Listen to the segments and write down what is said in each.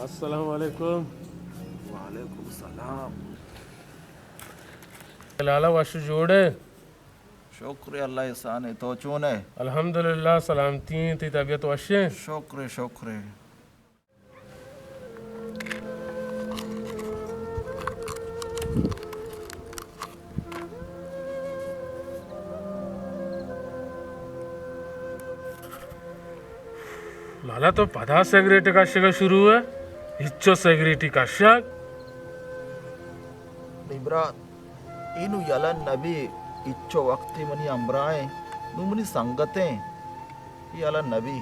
السلام علیکم۔ وعلیکم السلام۔ لالا وش جوڑ ئے؟ شکر اللہ احسان ئے، تو چون ئے؟ الحمدللہ سلامتی ایں، تئی طبیعت وش ایں؟ شکر ئے، شکر ئے۔ لالا تو پدا سگریٹ کشگ ءَ شروع ئے؟ ہچو سگریٹی کشگ؟ نی برات، اے نوں یلہ نہ بی، ہچو وقتے منی ہمراہ ایں، نوں منی سنگت ایں، یلہ نہ بی۔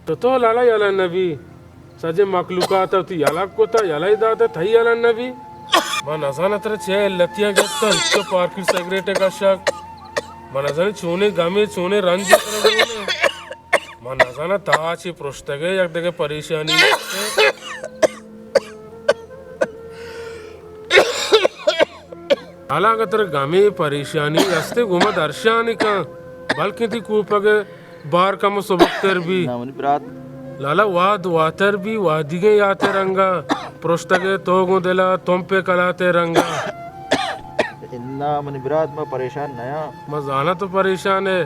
تو تو لالا یلہ نہ بی، سجیں مخلوقات ءَ وتی یلہ کتا، یلہ داتا، تئی یلہ نہ بی۔ ما نزاناں ترا چے علتیاں گپتا، ہچو پارکر سگریٹ کشگ۔ ما نزاناں چونیں گمے، چونیں رنجے ترا گون ایں۔ ما نزاناں تا چے پرشتگ ئے، یک دگہ پریشانی است ئے۔ حالا اگہ ترا گمے پریشانی است ئے، گوں ما درشان کن، بلکیں تئی کوپگ ءِ بار کمو سبکتر بی۔ نہ منی برات۔ لالا وہد واتر بی، وہدیگیں یات ءِ رنگا پرشتگ ئے، تو گوں دل ءَ تمپ ءِ کلات ءِ رنگا۔ اناں منی برات، ما پریشان نیاں۔ ما زاناں تو پریشان ئے۔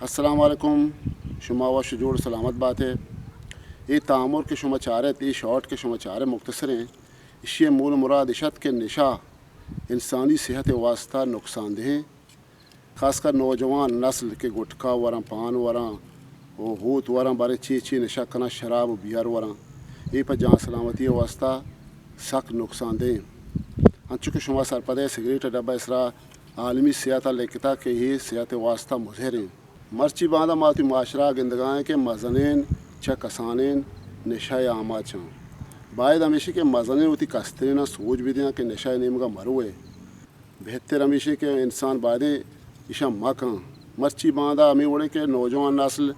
السلام علیکم، شما وش جوڑ سلامت بات ئے۔ اے تامر کہ شما چارت، اے شارٹ کہ شما چارت، مختصر ایں۔ اشی ءِ مول مراد اش ات کہ نشہ انسانی صحت ءِ واسطہ نقصان دہ ایں۔ خاص کر نوجوان نسل کہ گٹکا وراں، پان وراں و ہوت وراں، باریں چی چی نشہ کناں، شراب و بیئر وراں، اے پہ جان سلامتی ءِ واسطہ سک نقصان دہ ایں۔ انچو کہ شما سرپد ئے، سگریٹ ءِ ڈبہ ءِ سرا عالمی صحت ءَ لکھتا کہ اے صحت ءِ واسطہ مضر ایں۔ مرچی باندا ما وتی معاشرہ ءَ گندگا ایں کہ مزنین چہ کسانین نشہ ءِ آماچ اَں۔ باید ہمیش ایں کہ مزنین وتی کستریناں سوج بدیاں کہ نشہ ءِ نیمگا مروئے۔ بہتر ہمیش ایں کہ انسان بایدیں ایشاں مکن۔ مرچی باندا ہمے وڑیں کہ نوجوان نسل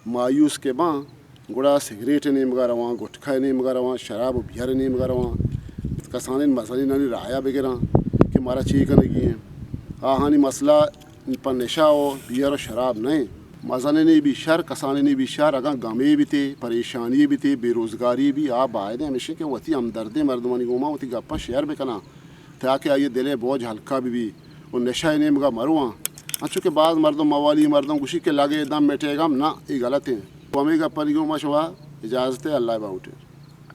مایوس کہ باں، گڑا سگریٹ ءِ نیمگا رواں، گٹکا ءِ نیمگا رواں، شراب و بیئر ءِ نیمگا رواں، کسانیں مزنینانی رایا بگراں کہ مارا چے کنگی ایں۔ آہانی مسئلہ پہ نشہ و بیئر و شراب نہ ایں۔ مزنینے بی شر، کسانینے بی شر، اگاں گمے بیتے، پریشانی بیتے، بے روزگاری بی، آ بایدیں ہمیش ایں کہ وتی ہمدردیں مردمانی گوما وتی گپاں شیئر بکناں۔ تاکہ آئی ءِ دل ءِ بوجھ ہلکا بہ بی و نشہ ءِ نیمگا مرواں۔ انچو کہ باز مردم، موالی مردم گوشی کہ لگے دم مٹے گم، نہ، اے غلط ایں۔ و ہمے گپانی گوما شما اجازت ئے، اللہ ءِ باہوٹ ئے۔